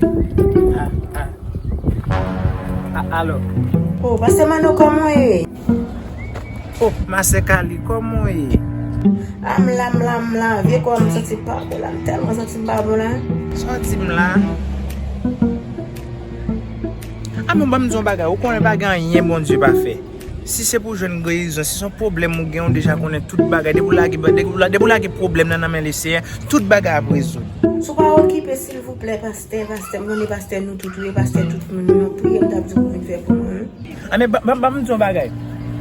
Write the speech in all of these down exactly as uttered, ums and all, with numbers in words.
Ah, ah. Ah, alo. Oh, pastè Manno, kòman w ye? Oh, ma sè Kali, kòman w ye? Ah, m la, m la, m la. Vye kò a m santi pa bon la. M tèlman santi m pa bon la. Sòti m la. Ah, men ban m di yon bagay. Ou konnen pa gen anyen Bondye pa fè. Si se pou jwenn gerizon, si se yon pwoblèm ou gen, ou deja konnen tout bagay. Depi w lage, depi w la-, depi w lage pwoblèm nan nan men Leseyè, tout bagay ap rezoud. Si w pa okipe, silvouplè, pastè, pastè, m konnen pastè nou tout, wi, pastè tout moun, yon priyè m t ap di w pou vin fè pou mwen, wi. A, men ban, ban, ban m di yon bagay.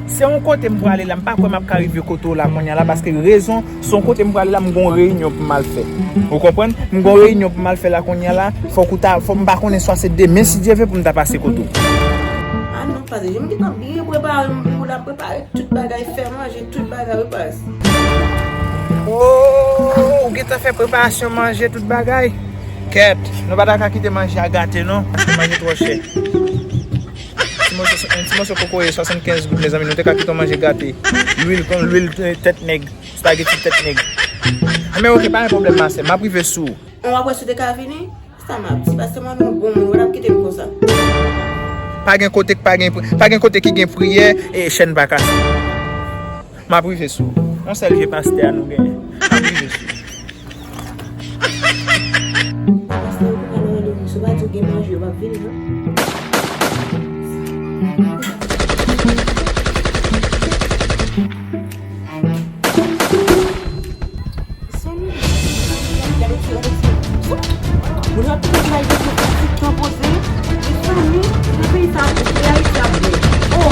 Se yon kote m prale la, m pa kwè m ap ka rive kote w la kounye a la, paske rezon, se yon kote m prale la, m gon reyinyon pou m al fè. Ou konprann? M gon reyinyon pou m al fè la kounye a la, fòk ou ta, fòk m pa konnen swa se demen, si Dye vle, pou m ta pase kote w. Ah non, pastè, je m gentan byen prepare, m pou la prepare tout bagay, fè manje, tout bagay, wi, pastè. Oh, ou gentan fè preparasyon manje, tout bagay? Kèt, nou pa ta ka kite manje a gate, non, paske manje twò chè. Ti moso, yon ti moso kokoye, swasannkenz goud, mezanmi, nou te ka kite yon manje gate. Lwil, kon lwil, eh, tèt nèg, spageti tèt nèg. Ah, men oke, pa gen pwoblèm, ma sè, m ap rive sou ou. An, w ap wè si w te ka vini? Sa m ap di, pastè Manno bon moun, w ap kite m konsa. Pa gen kote k pa gen pri-, pa gen kote ki gen priyè, e chèn pa kase. M ap rive sou ou. Yon sèl je pastè a nou genyen. M ap rive sou ou. Pastè, ou pou pral randevou, si w pa di w gen manje, w p ap vini, non? Mezanmi, gade ti, gade ti. Moun yo ap kite bay de ti tan poze. Mezanmi, nan peyi sa ap bon, peyi Ayiti ap bon. Oh!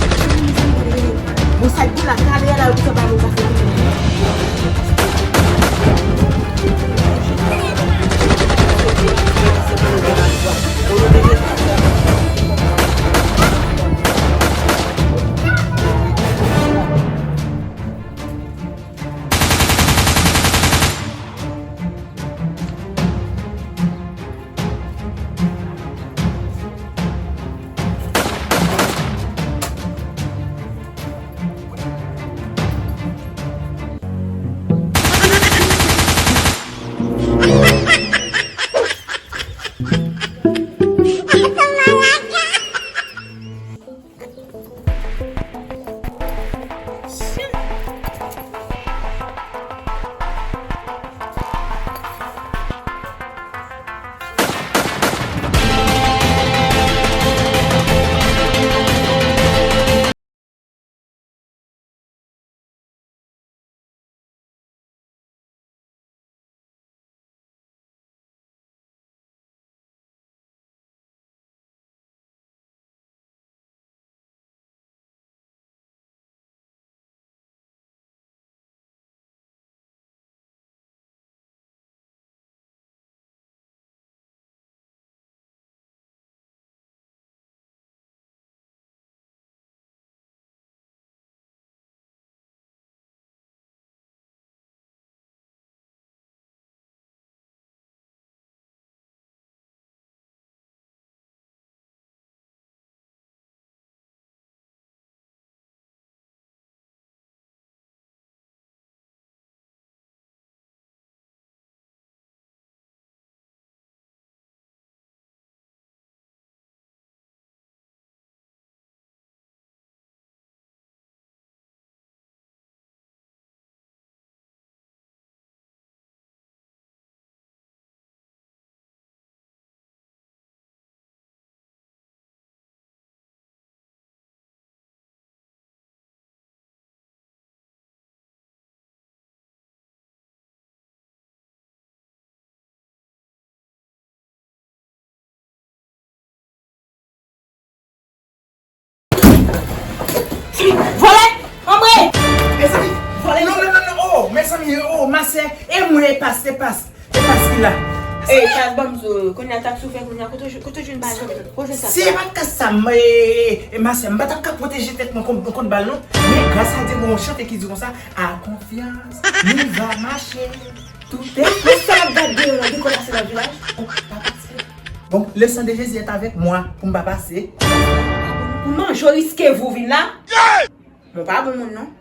Mezanmi, mezanmi, mezanmi. Bon, sa k gen la, talè a la, yo pito ba nou pase. Vòlè! Anmwe! Mezanmi! Vòlè! Non, non, non, non, oh, mezanmi, oh, ma sè, e mwen, e pas, e pas, e pas ki la. Ey, Chad, ban m di w, kounye a, sa k sou fè kounye a, kote w jwenn, kote w jwenn bal nan men l? Kote sa? Si e pa t ka sa, m, e, e, e, ma sè, m pa t ap ka pwoteje tèt mwen kont, kont bal, non. Men gras a Dye, gen yon chante ki di konsa, a konfyans, nou va mache. Tout est possible. Sa m ap gade deyò la, gen kòd ase nan vilaj. Oh, pa pase. Bon, le sang de Jésus est avec moi, pou m pa pase. Pou manje w riske vi w vin la. Mwen pa bon moun, non.